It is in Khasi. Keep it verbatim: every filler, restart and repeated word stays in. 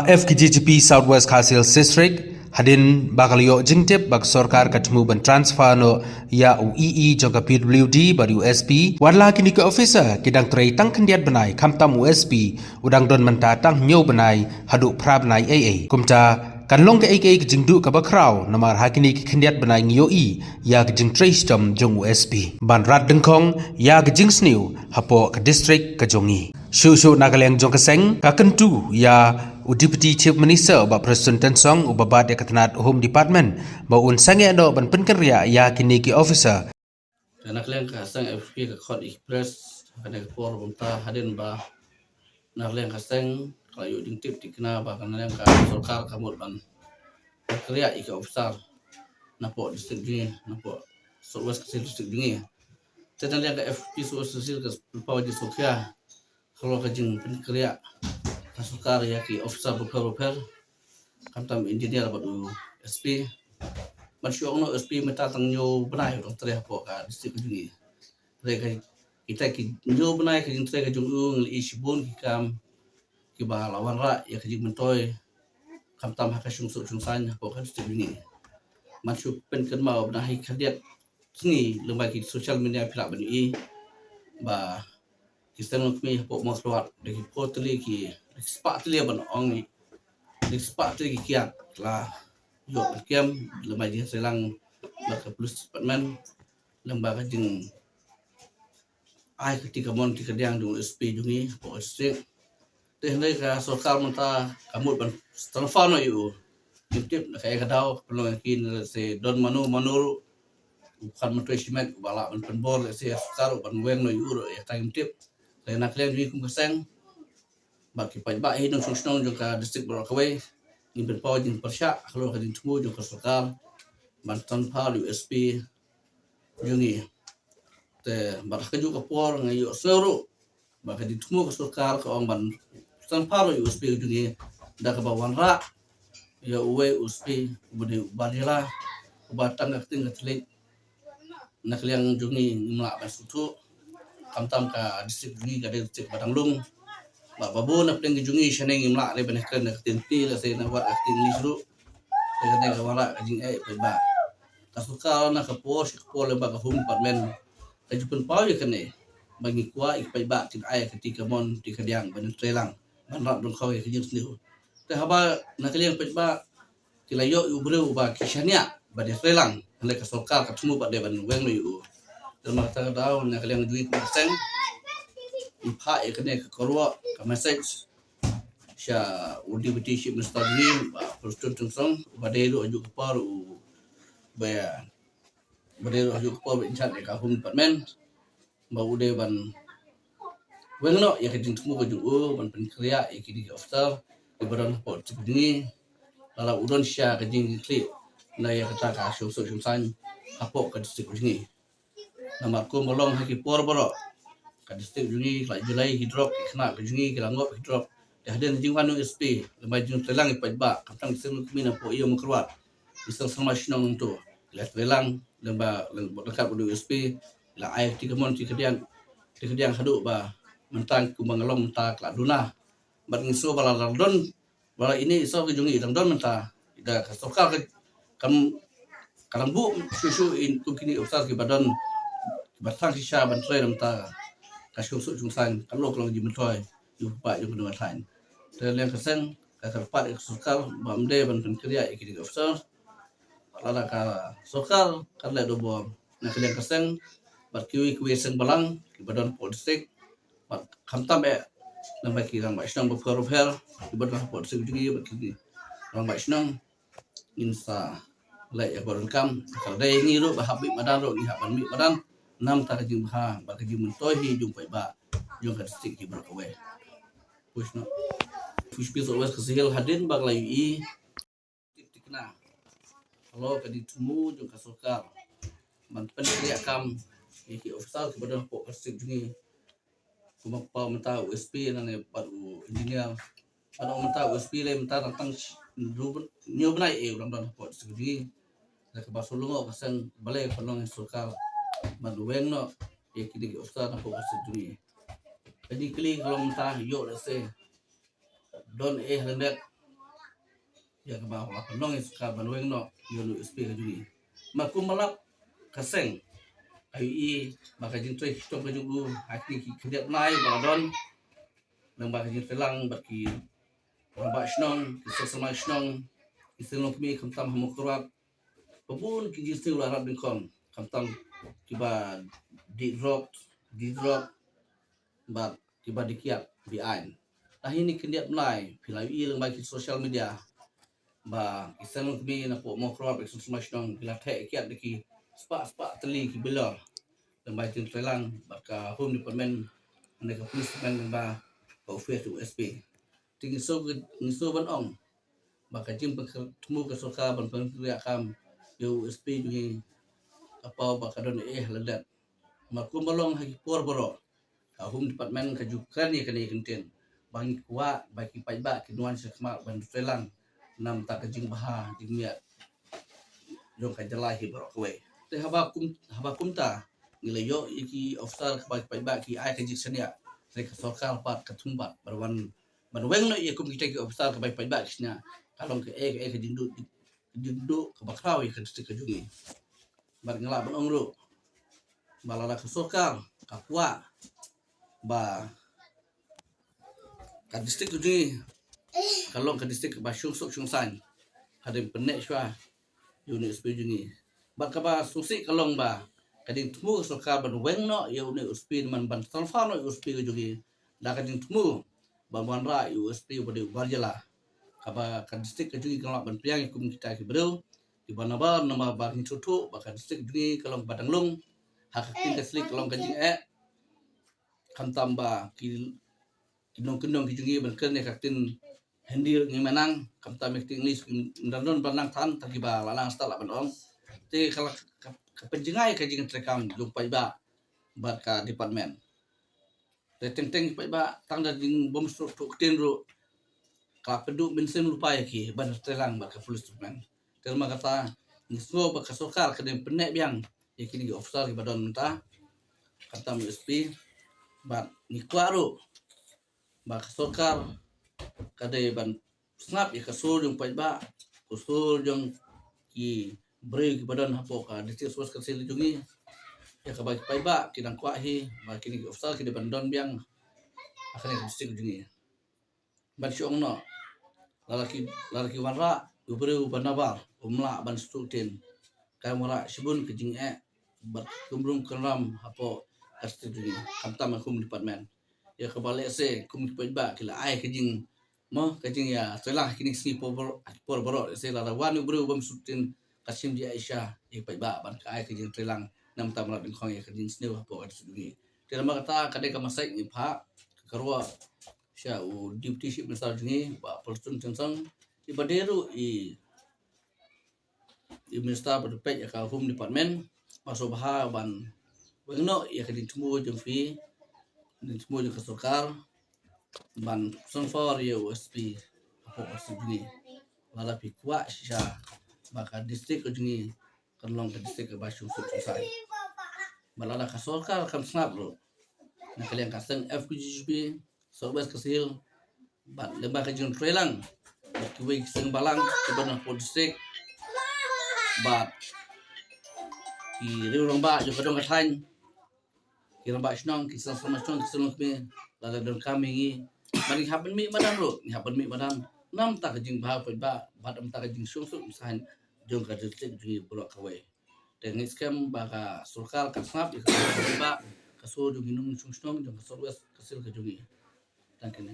F K J G P South West Khasi Hills District, hadien ba ka la ïoh jingtip ba ka sorkar ka thmu ban transfer noh ïa u E E jong ka P W D bad u S P, wat la kine ki officer ki dang trei tang khyndiat bnai, khamtam u S P u dang don mynta tang hynñiew bnai haduh phra bnai ei ei. Kumta kan long kaei kaei ka jingduh kaba khraw, namar ha kine ki khyndiat bnai ngi ïohi ïa ka jingtrei shitom jong u S P ban rat dyngkhong ïa ka jingsniew hapoh ka district ka jong ngi. Shuh shuh na ka liang jong ka seng, ka kyntu ïa u Deputy Chief Minister, u Bah Prestone Tynsong, uba bat ïa ka tnat Home Department, ba un sangeh noh ban pynkynriah ïa kine ki officer. Te na ka liang ka seng F K J G P ka khot ïa ki press ha kane ka por, kumta hadien ba na ka liang ka seng ka la ïoh jingtip thikna ba ka na liang ka sorkar ka mut ban pynkynriah ïa ki officer napoh district jong ngi, napoh South West Khasi Hills District jong ngi. Te na ka liang ka F K J G P South West Khasi Hills ka pynpaw jingsngewkhia halor ka jingpynkynriah ka sorkar ïa ki officer bapher bapher, khamtam engineer bad u S P. Ban shu ong noh, u S P mynta tang hynñiew bnai u dang trei hapoh ka district ka jong ngi. Hynrei ka, kita ki hynñiew bnai ka jingtrei ka jong u, ngi la ïohi shibun ki kam kiba la wanrah ïa ka jingmyntoi, khamtam ha ka shong suk shong saiñ hapoh ka district jong ngi. Ban shu pynkynmaw ba na hi khyndiat sngi lyngba ki social media phi lah ban ïohi ba ki seng longkmie hapoh Mawkyrwat da ki phew tylli ki, da ki spah tylli ban ong, da ki spah tylli ki kiad la ïoh ban kem lyngba jingïatreilang bad ka police department lyngba ka jing ai ka kti kamon kti kadiang jong u S P jong ngi hapoh district. Te hynrei ka sorkar mynta ka mut ban transfer noh ïa u. Ngim tip na kaei ka daw, ka pynlong ïa ki, lehse don mano mano ruh u khun myntoi shimet uba lah ban pynbor, lehse ïa sorkar ruh ban weng noh ïa u ruh, ïa kata ngim tip. Te na ka liang jong ngi kum ka seng bad ki paidbah hi nongshong shnong jong ka district baroh kawei, ngin pynpaw jingpyrshah halor ka jingthmu jong ka sorkar ban transfer ïa u S P jong ngi. Te bad ha kajuh ka por nga ïohsngew ruh ba ka jingthmu ka sorkar ka ong ban transfer ïa u S P jong ngi da kaba wanrah ïa uwei u S P uba dei u bar jylla, uba tang ka ktien ka thylliej na ka liang jong ngi ngim lah ban sngewthuh. Khamtam ka district jong ngi ka dei district ba dang lung. Ba, ba bun na pdeng ka jong ngi shane ngim lah re ban ïakren na ka ktien Hindi, lehse na wat ka ktien English ruh. Te kane ka wanrah ka jingeh paidbah. Ka sorkar na ka por sha ka por lyngba ka Home Department ka ju pynpaw ïa kane ba ngi kwah ïa ki paidbah kin ai ka kti kamon kti kadiang ban ïatreilang, ban rat dyngkhong ïa ka jingsniew. Te haba na ka liang paidbah ki la ïoh ïa u briew ba ki shaniah ban ïatreilang, hynrei ka sorkar ka thmu pat de ban weng noh ïa u. Te namar kata ka daw na ka liang jong ngi kum ka seng ngi phah ïa kane ka kyrwoh, ka message sha u Deputy Chief Minister jong ngi, Bah Prestone Tynsong, uba dei ruh ha kajuh ka por uba, uba dei ruh ha kajuh ka por uba in charge ïa ka Home Department, ba u dei ban weng noh ïa ka jingthmu ka jong u ban pynkynriah ïa kine ki officer kiba don hapoh district jong ngi. Lada u don shisha ka jingkitkhlieh na ïa kata ka shong suk shong saiñ hapoh ka district jong ngi. Namar kumba long ha ki por baroh, ka district jong ngi ka la ju leh ki drug, ki khynnah ka jong ngi ki la ngop ki drug. Te hadien jingwan u S P, lyngba jingtreilang ïa ki paidbah, khamtam ki seng longkmie napoh Ïew Mawkyrwat, ki seng samla shnong nangto ki la treilang lyngba, lyngba ryngkat bad u S P, ki la ai kti kamon kti kadiang, kti kadiang haduh ba mynta kumba nga long mynta ka la duna. Bad ngi sngew ba la dang don, ba la ine i sor ka jong ngi i dang don mynta, da ka sorkar ka, kam, ka dang buh shuh shuh ïa kum kine officer kiba don, kiba tang shisha ban trei na mynta ka shong suk shong saiñ, ka long ka long jingmyntoi ïa u paidbah jong ka nongïathaiñ. Te na ka liang ka seng ka kyrpad ïa ka sorkar ba ym dei ban pynkynriah ïa kine ki officer. Lada ka sorkar ka leh da bor na ka liang ka seng bad kiwei kiwei seng balang kiba don hapoh district, bad khamtam eh lyngba ki rangbah shnong bapher bapher kiba don hapoh district jong ngi bad ki rangbah shnong, ngin sa leh ïa kaba donkam. Ka dei ngi ruh ba hap mih madan ruh ngi hap ban mih madan na bynta ka jingbha bad ka jingmyntoi hi jong u paidbah jong ka district hi baroh kawei. Push noh. Push piece of West Khasi Hills hadien ba ka la ïohi tip thikna halor ka jingthmu jong ka sorkar ban pynkynriah kam ïa ki officer kiba don hapoh ka district jong ngi, kumba paw mynta u S P nangne bad u engineer. Bad mynta u S P lei mynta tang tang hynñiew bnai eh u dang don hapoh district jong ngi. Da kaba shu lyngngoh ka seng balei ka pynlong ïa sorkar ban weng noh ïa kine ki officer hapoh ka district jong ngi. Ka jingkylli ka long mynta, ïoh lehse don eh lyndet ïa kaba la pynlong ïa ka sorkar ban weng noh ïa une u S P ka jong ngi. Ma kum ba lap ka seng, ka ïohi ba ka jingtrei shitom ka jong u ha kine ki khyndiat bnai ba la don, lyngba ka jingtrei lang bad ki rangbah shnong, ki seng samla shnong, ki seng longkmie khamtam ha Mawkyrwat, ba bun ki jingsniew la rap nyngkong, khamtam kiba dih drok, dih drok bad kiba dih kiad be-aiñ. Te ha kine ki khyndiat bnai phi la ïohi lyngba ki social media ba ki seng longkmie na Mawkyrwat, ki seng samla shnong ki la theh kiad da ki spah spah tylli ki bilor lyngba ki jingtrei lang bad ka Home Department ne ka Police Department lyngba ka office u S P. Te ngi sngew, ngi sngew ban ong ba ka jingpynthmu ka sorkar ban pynkreh kam ïa u S P jong ngi ka paw ba ka don eh ha lyndet. Ma kum ba long ha ki por baroh, ka Home Department ka ju kren ïa kane ka ktien ba ngi kwah ba ki paidbah kin wan sha khmat ban trei lang namar ka jingbha jingmiat jong ka jylla hi baroh kawei. Te haba kum, haba kumta ngi la ïoh ïa ki officer kaba ki paidbah ki ai ka jingshaniah, te ka sorkar pat ka thmu pat ban wan ban weng noh ïa kum kita ki officer kaba ki paidbah ki shaniah. Ka long kaei kaei ka jingduh, ka jingduh kaba khraw ïa ka district ka jong ngi. Bad nga lah ban ong ruh ba lada ka sorkar ka kwah ba ka district ka jong ngi ka long ka district kaba shong suk shong saiñ, hadien pynneh shuwa ïa une u S P jong ngi. Bad kaba sngewsih ka long ba ka jingthmu ka sorkar ban weng noh ïa une u S P, ban transfer noh ïa u S P ka jong ngi da ka jingthmu ban wanrah ïa u S P uba dei u bar jylla. Kaba ka district ka jong ngi kan lah ban pdiang ïa kum kita ki briew kiba nabar, namar ba ngi sngewthuh ba ka district ka jong ngi ka long ba dang lung. Ha ka ktien Khasi ka long ka jingeh. Khamtam ba ki, ki nongkyndong ki jong ngi ban kren ïa ka ktien Hindi ruh ngi mih nang, khamtam ïa ka ktien English ki dang don ban nang than, tang kiba la nang stad lah ban ong. Te ka la ka, ka pynjngai ka jingtreikam jong paidbah bad ka department. Te teng teng paidbah tang da jingbym sngewthuh ktien ruh ka la pynduh mynsiem lypa ïa ki ban trei lang bad ka police department. Te namar kata ngi sngew ba ka sorkar ka dei ban pynneh biang ïa kine ki officer kiba don mynta, khamtam u S P, bad ngi kwah ruh ba ka sorkar ka dei ban sngap ïa ka sur jong paidbah, ka sur jong ki briew kiba don hapoh ka District Service Council jong ngi, ïa kaba ki paidbah ki dang kwah hi ba kine ki officer ki dei ban don biang ha kane ka district jong ngi. Ban shu ong noh, lada ki, lada ki wanrah u briew uba nabar, um lah ban sngewthuh ktien, kan wanrah shibun ka jingeh bad kumrum kumram hapoh ka district jong ngi, khamtam ha kum department. Ïa kaba lehse kum ki paidbah ki la ai ka jing, mo, ka jingïatreilang ha kine ki sngi por baroh, por baroh, lehse lada wan u briew bym sngewthuh ktien, ka shim jingeh shisha ïa ki paidbah ban ka ai ka jingtreilang namar ba la dang khong ïa ka jingsniew hapoh ka district jong ngi. Te namar kata ka dei ka message ngi phah ka kyrwoh sha u Deputy Chief Minister jong ngi, Bah Prestone Tynsong, iba dei ruh i, i Minister ba dei peit ïa ka Home Department, ba sngewbha ban weng noh ïa ka jingthmu jong phi, jingthmu jong ka sorkar, ban transfer ïa u S P hapoh ka district jong ngi. Lada phi kwah shisha ba ka district ka jong ngi kan long ka district kaba shong suk shong saiñ. Bad lada ka sorkar kam sngap ruh, na ka liang ka seng F K J G P, South West Khasi Hills, bad lyngba ka jingtreilang bad kiwei ki seng balang kiba na hapoh district, bad ki riew rangbah jong ka dong ka thaiñ, ki rangbah shnong, ki seng samla shnong, ki seng longkmie, lada donkam ïa ngi, bad ngi hap ban mih madan ruh, ngi hap ban mih madan namar ka jingbha u paidbah bad namar ka jingshong suk shong saiñ jong ka district jong ngi baroh kawei. Te ngi skhem ba ka sorkar kan sngap ïa ka, ka sur jong ki nongshong shnong jong ka South West Khasi Hills ka jong ngi. Tang kine.